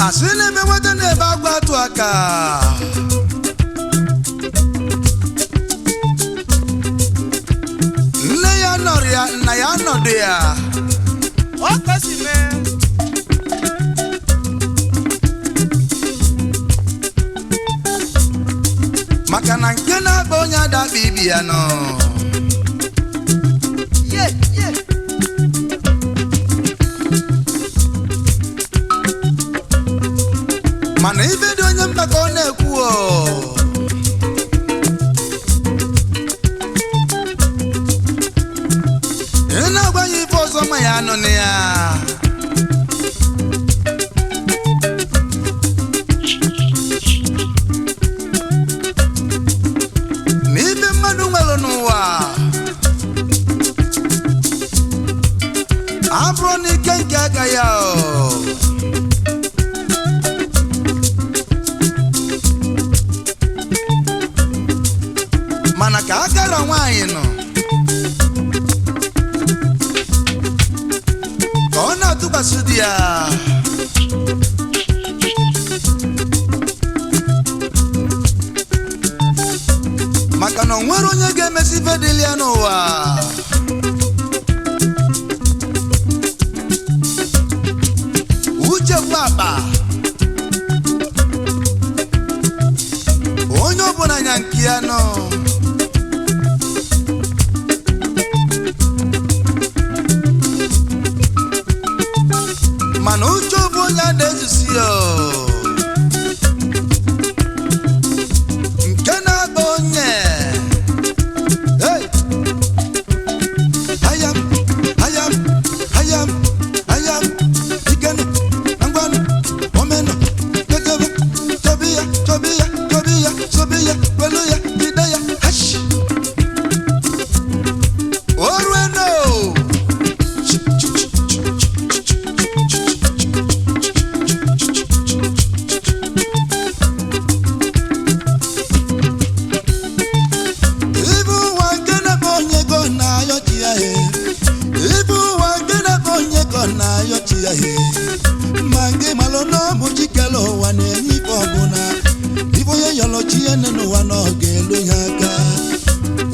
Asị na-eme nweta na-ebe agwa atụ aka. Nne ya nọrọ ya, nna ya nọdụ ya. Ọ ka o si mee. Maka na nke na-akpa onye adakpa ibi ya nọ. Ye, ye. Mana ife dị onye mkpa ka ọ na-ekwu o. Ị na-agwa ya ife ọzọ ma ya anụ na ya. Na ife mmadụ nwere n'ụwa abụrụ n'ike nke aka ya o. Mana ka akara nwaanyị nọ ka ọ na-atụkwasị di ya, maka na o nwere onye ga-emesi ife dịrị ya n'ụwa. Uche bụ akpa onye ọbụla anya nke ya nọ. Mana uche bụ onye a na-ezusi ya nke na-agba onye. Hey! Ayam, ayam, ayam, ayam, ikenu, ngwanu, omenu, ketebe, tobiya, tobiya, tobiya, sobiya, weluya, ideya, hash. Orueno! Ibu ụwa nke na-akpọ onye go na-ayọchi ya he. Ibu ụwa nke na-akpọ onye go na-ayọchi ya he. Ma nke malụ na ọ bụ Chikere ụwa na-enye ife ọbụla. Ife onye yọrọ chi ya nne n'ụwa na ọ ga-elu ya aka.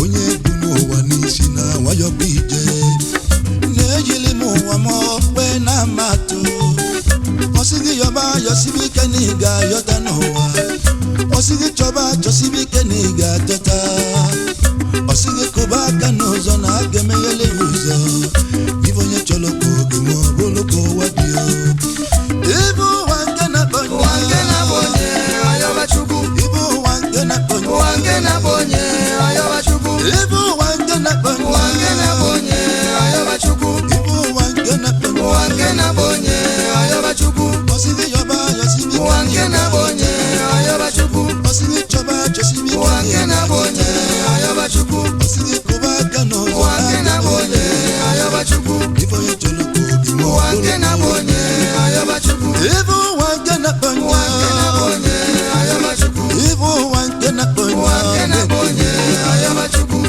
Onye bu n'ụwa n'isi na nwayọ bụ ije. Na-ejili m ụwa m okpe na amatụ. Ọsị gị yọba yọsibe ike na ị ga-ayọta n'ụwa. Ọsị gị chọba chọsibe ike na ị ga-achọta. Ọsị gị kụba aka n'ụzọ na a ga-emeghele ya ụzọ. Ife onye chọrọ ka oge ma ọ bụrụ ka ụwa dị o. Ibe ụwa nke na-akpọ onye. Ụwa nke na-akpọ onye, ayọba Chukwu. Ibe ụwa nke na-akpọ onye. Ụwa nke na-akpọ onye, ayọba Chukwu. Ibe ụwa nke na-akpọ onye. Ụwa nke na-akpọ onye, ayọba Chukwu. Ibe ụwa nke na-akpọ onye. Ụwa nke na-akpọ onye, ayọba Chukwu. Ọsị gị yọba yọsibe ike Ụwa na ị nke na-akpọ onye, ayọba Chukwu. Ọsị gị chọba chọsibe ike Ụwa na ị nke na-akpọ onye, ayọba Chukwu. Ọsị gị kụba aka n'ụzọ Ụwa na nke a na-akpọ onye, ayọba Chukwu. Ife onye chọrọ ka oge ma ọ Ụwa bụrụ nke ka na-akpọ ụwa onye, ayọba Chukwu. Ibe ụwa nke na-akpọ onye. Ụwa nke na-akpọ onye, ayọba Chukwu. Ibe ụwa nke na-akpọ onye. Ụwa nke na-akpọ onye, ayọba Chukwu.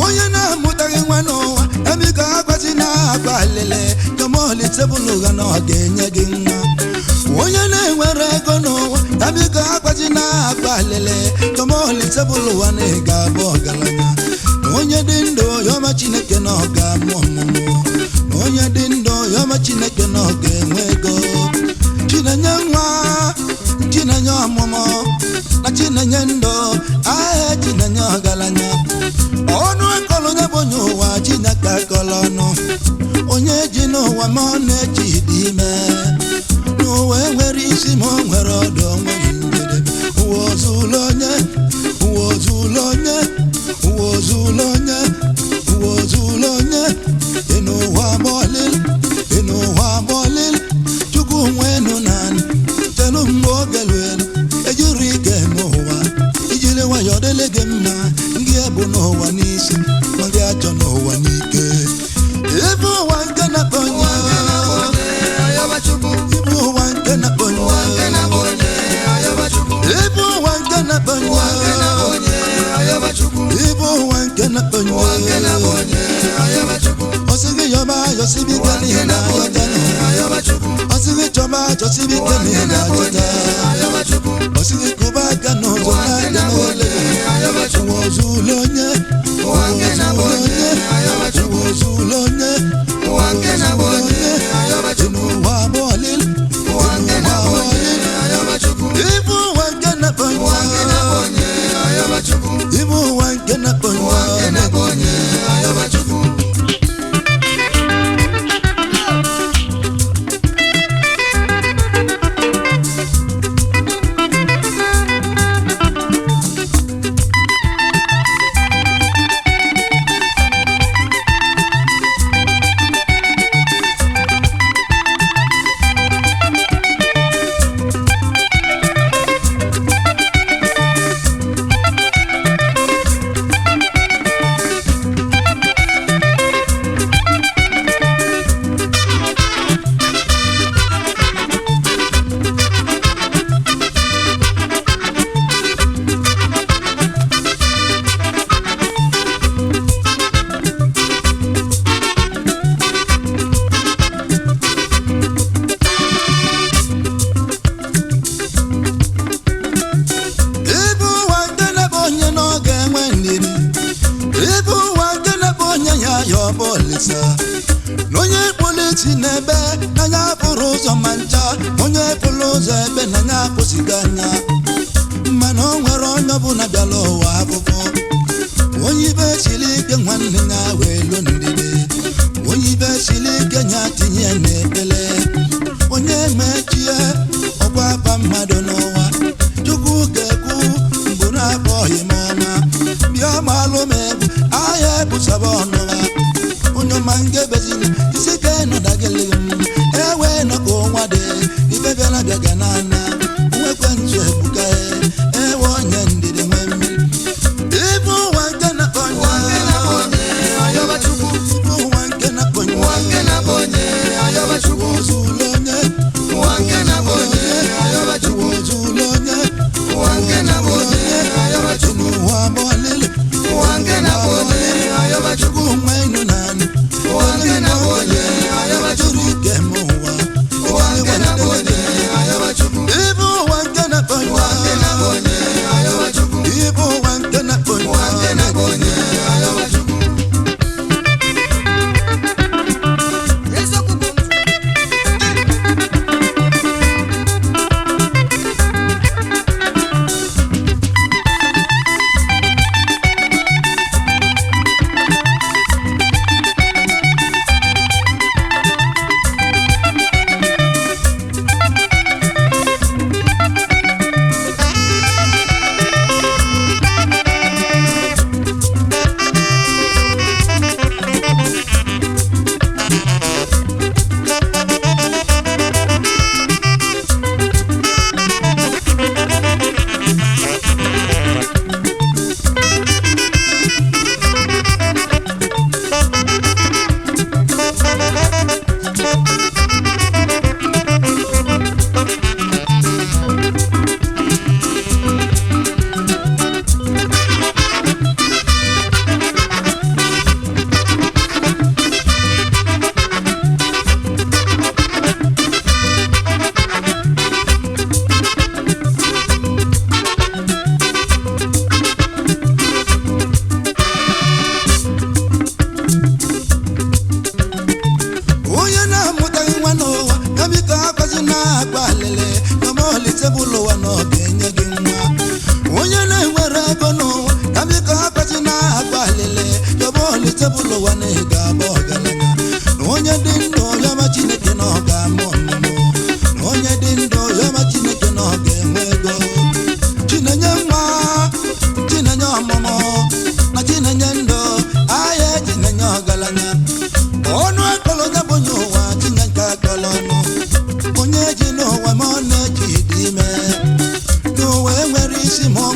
Onye na-amụtaghị nwa n'ụwa, emiko agwazi na-akwa alele kọmọli tebụl ụgha na ọ ga-enye gị nwa. Onye na-enwere ego n'ụwa, emiko agwazi na-akwa alele kọmọli tebụl ụwa na ị ga-abụ ọgaranya. Na onye dị ndụ yọma Chineke na ọ ga-amụ ọmụmụ. Na onye dị ndụ yọma yọba Chineke na ọ ga-enwe ego. Chinenye nwa, Chinenye ọmụmụ, na Chinenye ndụ, ahịa Chinenye ọgaranya. Ọnụ akọlụ onye bụ onye ụwa, Chineke akọlụ ọnụ. Onye ji n'ụwa ma ọ na-eji dị ime. N'ụwa enwere isi ma o nwere ọdụ, onweghị njedebe. Ụwa ozulu onye, ụwa ozulu onye, ụwa ozulu onye, ụwa ozulu onye. Ịnụ ụwa bọlịl, ịnụ ụwa bọlịl, Chukwu nwenu naanị telu mgbe oge luelu. Ejiri ike eme ụwa, ijiri nwayọọ dịrị gị mma. Ndị ebu n'ụwa n'isi, ma ndị achọ n'ụwa n'ike. Ibu ụwa nke na-akpọ onye, ibu ụwa nke na-akpọ onye, ibu ụwa nke na-akpọ onye, ibu ụwa nke na-akpọ onye. Ọsị gị yọba ayọsibi ike n'ihi na ayọta nụ. Ọsị gị chọba achọsibi ike n'ihi na achọta. Ọsị gị kụba aka n'ụzọ n'aka n'ole. Ụwa ozulu onye, ụwa ozulu onye, ụwa ozulu onye, ụwa ozulu onye. Ịnụ ụwa bọọlị, ịnụ ụwa bọọlị. Ibu ụwa nke na-akpọ onye, ibu ụwa nke na-akpọ onye. Ibu ụwa nke na-ebe onye na ọ ga-enwe ndidi. Ibu ụwa nke na-ebe onye ya ya ọ bụ Olisa. Na onye kpụrụ isi n'ebe n'anya pụrụ ụzọ ma ncha, onye pụrụ ụzọ ebe n'anya kwụsịgo anya. Mana o nwere onye ọbụla bịara ụwa afụfụ. Onye ibe siri ike nwanne ya wee lu ndidi. Onye ibe siri ike ya tinye n'ekpele. Onye mechie ọkwa afa mmadụ n'ụwa. Chukwu ga-ekwu mbụ na-akpọghị m ọma. Bịa gbalụ m egwu ahịa ebusaba ọnụma. Onye ọma nke bezina isi ka ịnọdagịlị m. Ewe nọ ka ụnwa dị ife bịara bịa ga n'anya. Nwekwe nzu ebuka ewe onye ndidi nwe mmiri. Ibu ụwa nke na-akpọ onye, ibu ụwa nke na-akpọ onye, ụwa ozulu onye, ụwa ozulu onye, ụwa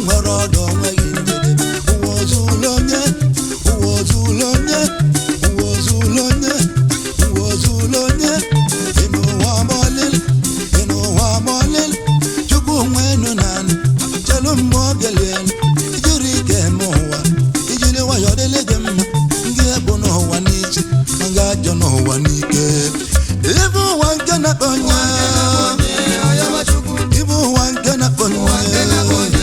nwere ọdụ onweghị njedebe. Ụwa ozulu onye, ụwa ozulu onye, ụwa ozulu onye, ụwa ozulu onye. Ịnụ ụwa ọmọlịlị, ịnụ ụwa ọmọlịlị. Chukwu nwenu naanị chelu mgbe ọ bịalienu. Ijiri ike eme ụwa, ijiri nwayọọ dịrị gị mma. Ndị ebu n'ụwa n'isi, ma nga ajọ n'ụwa n'ike. Ibu ụwa nke na-akpọ onye, ibu ụwa nke na-akpọ onye.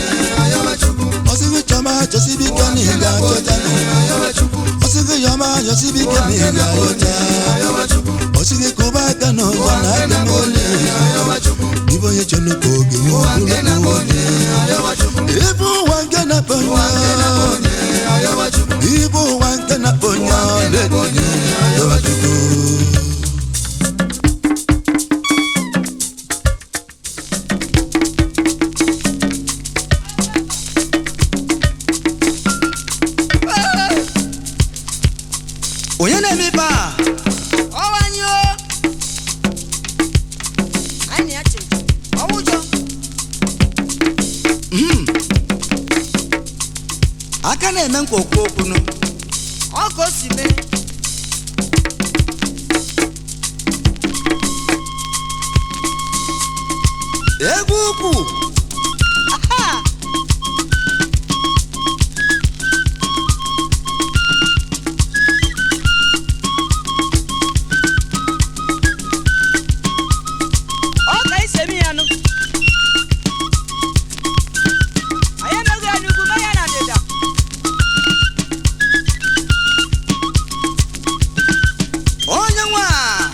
Ọsịgị chọma chọsibi ike na ị ga-achọta n'ụwa. Ọsịgị yọma yọsibi ike na ị ga-ayọta. Ọsịgị kụba aka n'ụzọ na aka n'ole. Ibu onye chọrọ ka oge nwe ogologo oge. Ibu ụwa nke na-akpọ onye, ibu ụwa nke na-akpọ onye ọlẹ́dẹ̀ẹ́ yọba Chukwu. Onye na-eme ibe a? Ọwa anyị o. Anyị na ya chịrị. Ọwụ ụjọ. Aka na-eme nkwa okwu okwu nụ. Ọ ka o si mee. Egwu ukwu. Aha! Ọ ka isi eme ya nụ. Anyị emeghị ya n'ugwu, mee ya na ndịda. Onye nwe a.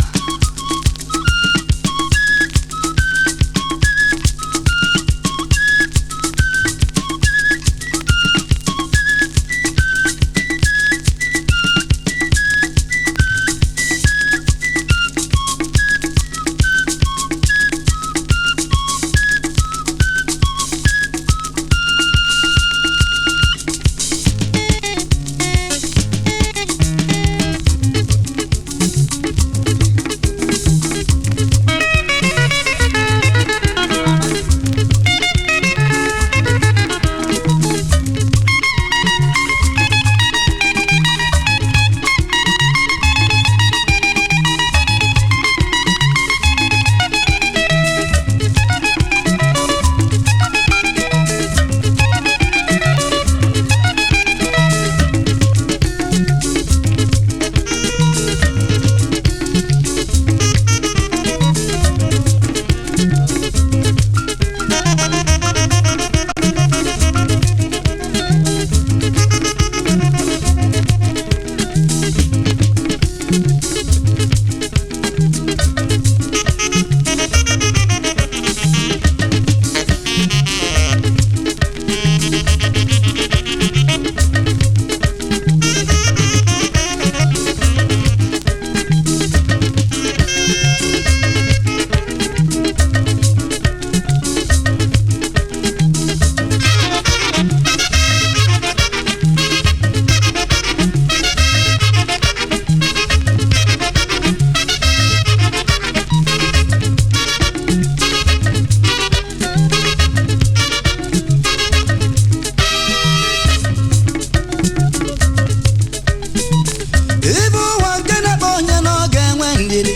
Ibu ụwa nke na-akpọ onye na ọ ga-enwe ndidi.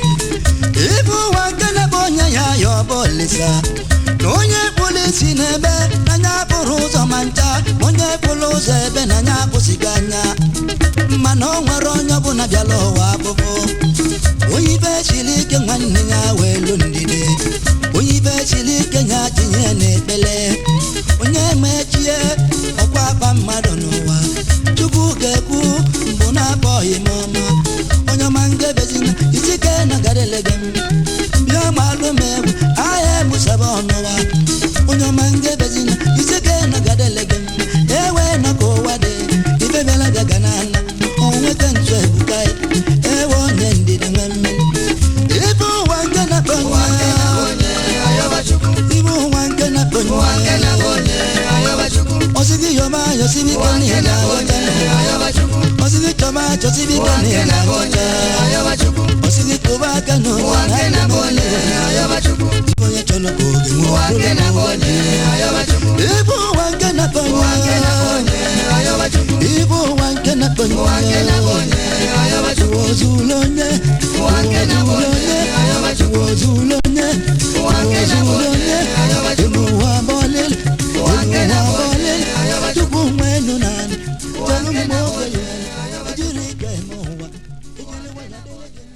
Ibu ụwa nke na-akpọ onye ya ya ọ bụ Olisa. Na onye kpụrụ isi n'ebe n'anya kpụrụ ụzọ ma ncha, onye kpụrụ ụzọ ebe n'anya akwụsịghị anya. Mana o nwere onye ọbụla bịara ụwa abụbụ. Onye ibe siri ike nwanne ya wee lu ndidi. Onye ibe siri ike ya tinye n'ekpele. Onye mechie ọkwa akpa mmadụ n'ụwa. Chukwu ga-ekwu mbụ na-akpọghị m ọma. Onye ọma ngebezina isike na garelege m. Bịa malụ m egwu ahịa egbusaba ọnụwa. Onye ọma ngebezina isike na garelege m. Ewe nọ ka ụwa dị ife bịara bịa ga n'ala. Onweta ntu ebuka ewe onye ndidi nwe mmeri. Ibu ụwa nke na-akpọ onye, ibu ụwa nke na-akpọ onye. Ọsịgị yọma yọsịbị ike n'ihe na-aghọta. Ọsịgị chọma chọsịbị ike n'ihe na-aghọta. Ọsịgị kụba aka n'ụwa na aka n'ole. Ibu onye onye chọrọ ka oge nwee Ụwa nke na-akpọ onye ayọba Chukwu. Ibu ụwa nke na-akpọ Ụwa nke na-akpọ onye onye ayọba Chukwu. Ibu ụwa nke na-akpọ Ụwa nke na-akpọ onye onye ayọba Chukwu. Ụwa ozulu onye Ụwa nke na-akpọ onye ayọba Chukwu. Ụwa ozulu onye Ụwa nke na-akpọ onye ayọba Chukwu. Elu ụwa bọlịlị Ụwa elu nke ụwa na-akpọ onye bọlịlị ayọba Chukwu. Chukwu nwenu naanị Ụwa Telu nke mgbe na-akpọ oge onye ya ayọba Chukwu. Ejiri ike eme ụwa Ejiri nwayọ dịrị gị.